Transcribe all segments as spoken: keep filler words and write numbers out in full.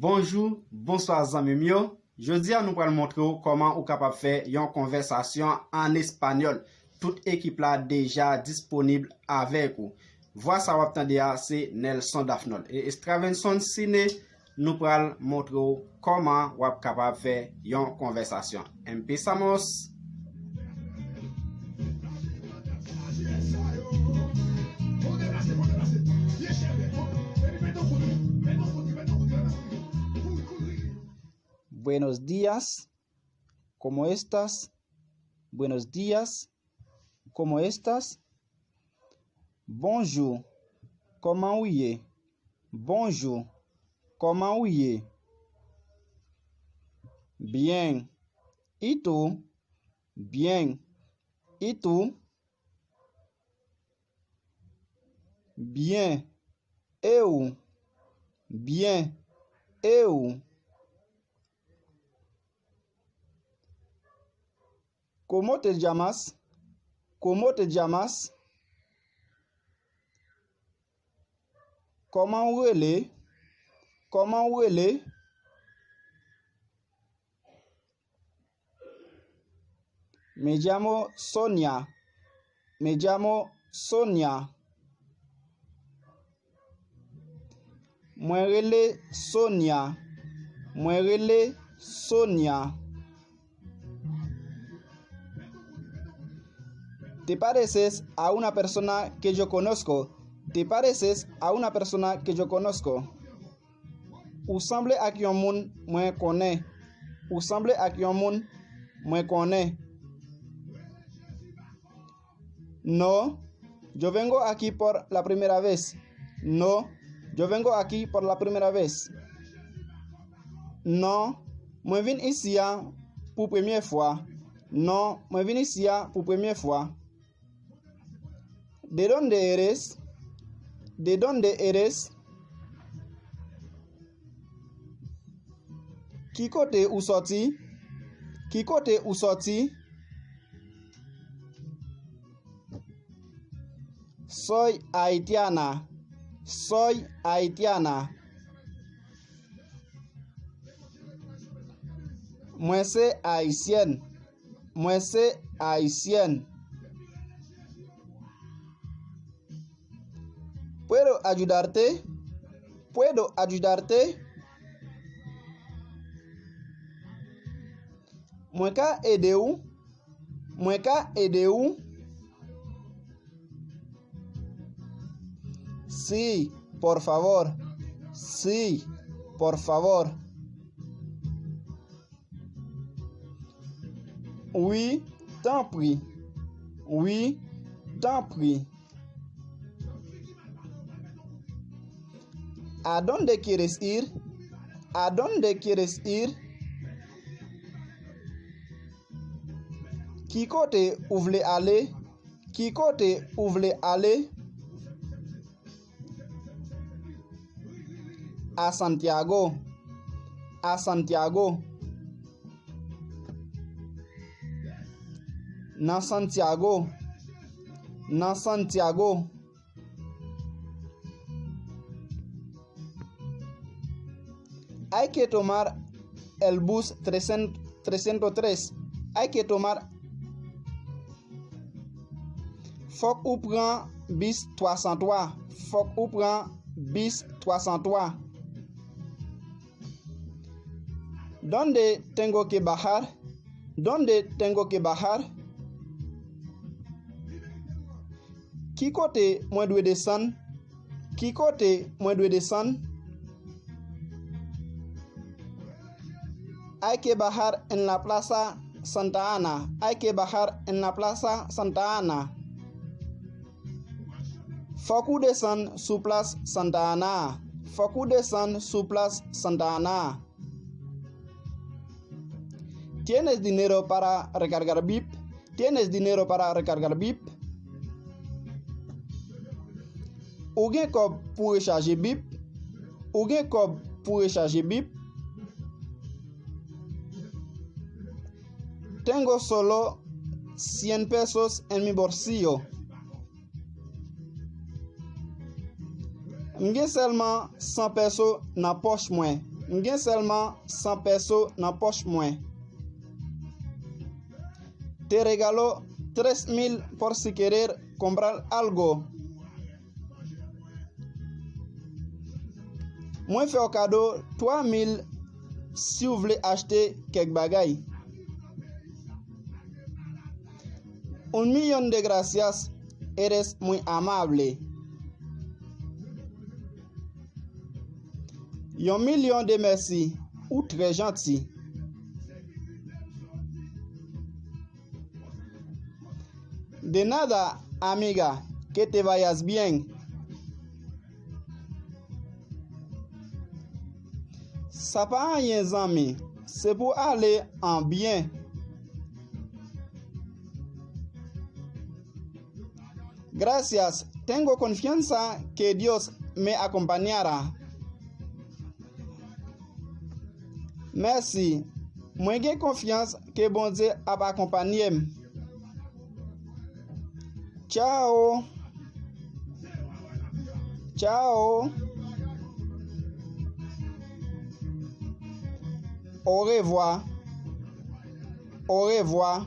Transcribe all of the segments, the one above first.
Bonjou, bonswa zanmi m yo. Jodi a nou pral montre w kòman ou kapab fè yon konvèsasyon an espanyòl. Tout ekip la deja disponib avèk ou. Vwa sa w ap tande a se Nelson Daphnol. E Stravenson Cine, nou pral montre w kòman w ap kapab fè yon konvèsasyon. Empezamos! Buenos días. ¿Cómo estás? Buenos días. ¿Cómo estás? Bonjou. Kòman ou ye? Bonjou. Kòman ou ye? Byen. ¿Y tú? Byen. ¿Y tú? Byen. E ou? Byen. E ou? ¿Cómo te llamas? ¿Cómo te llamas? Kòman ou rele? Kòman ou rele? Me llamo Sonia. Me llamo Sonia. Mwen rele Sonia. Mwen rele Sonia. Te pareces a una persona que yo conozco. Te pareces a una persona que yo conozco. Ou sanble ak yon moun mwen konnen. Ou sanble ak yon moun mwen konnen. No, yo vengo aquí por la primera vez. No, yo vengo aquí por la primera vez. Non, mwen vin isi a pou premye fwa. Non, mwen vin isi a pou premye fwa. ¿De dónde eres? ¿De dónde eres? Ki kote ou sòti? Ki kote ou sòti? Soy haitiana. Soy haitiana. Mwen se ayisyèn. Mwen se ayisyèn. ¿Puedo ayudarte? ¿Puedo ayudarte? Mwen ka ede w? Mwen ka ede w? Sí, por favor. Sí, por favor. Wi, tanpri. Wi, tanpri. ¿A dónde quieres ir? ¿A dónde quieres ir? Ki kote ou vle ale? Ki kote ou vle ale? A Santiago. A Santiago. Nan Santiago. Nan Santiago. Hay que tomar el bus trescientos tres. Hay que tomar. Fòk ou pran bis twa san twa. Fòk ou pran bis twa san twa. ¿Dónde tengo que bajar? ¿Dónde tengo que bajar? Ki kote mwen dwe desann? Ki kote mwen dwe desann? Hay que bajar en la Plaza Santa Ana. Hay que bajar en la Plaza Santa Ana. Fòk ou desann sou plas Santa Ana a. Fòk ou desann sou plas Santa Ana a. ¿Tienes dinero para recargar bip? ¿Tienes dinero para recargar bip? Ou gen kòb pou rechaje bip? Ou gen kòb pou rechaje bip? Tengo solo cien pesos en mi bolsillo. M gen sèlman san pèso nan pòch mwen. M gen sèlman san pèso nan pòch mwen. Te regalo tres mil por si querer comprar algo. Mwen fè w kado twa mil si w vle achte kèk bagay. Un millón de gracias, eres muy amable. Yon milyon de mèsi, ou trè janti. De nada, amiga, que te vayas bien. Sa pa anyen, zanmi, se pou ale an byen. Gracias, tengo confianza que Dios me acompañará. Mèsi, mwen gen konfyans ke Bondye ap akonpanye m. Tchao. Tchao. Au revoir. Au revoir.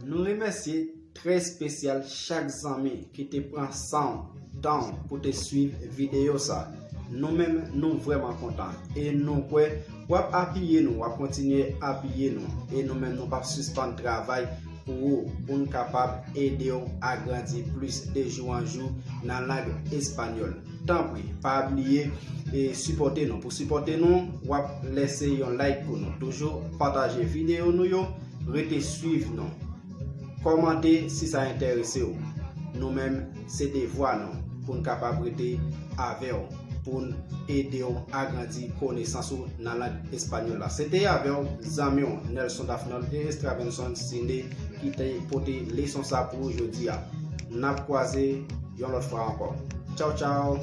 Nou remèsye trè espesyal chak zanmi ki te pran san w, tan w pou te swiv videyo sa. Nou menm, nou vrèman kontan e nou kwè w ap apiye nou, w ap kontinye apiye nou. E nou menm, nou p ap sispann travay pou ou, pou n kapab ede w agrandi plis de jou an jou nan lang espanyòl. Tanpri, pa bliye e sipòte nou. Pou sipòte nou, w ap lèse yon like pou nou. Toujou pataje videyo nou yo, rete swiv nou. Kòmante si sa enterese w. Nou menm, se devwa nou pou n kapab rete avè w, pou n ede w agrandi konesans ou nan lang espanyòl la. Se te avè w, zanmi w, Nelson Daphnol e Estravenson Cine ki te pote leson sa pou ou jodi a. N ap kwaze yon lòt fwa ankò. Tchaw, tchaw!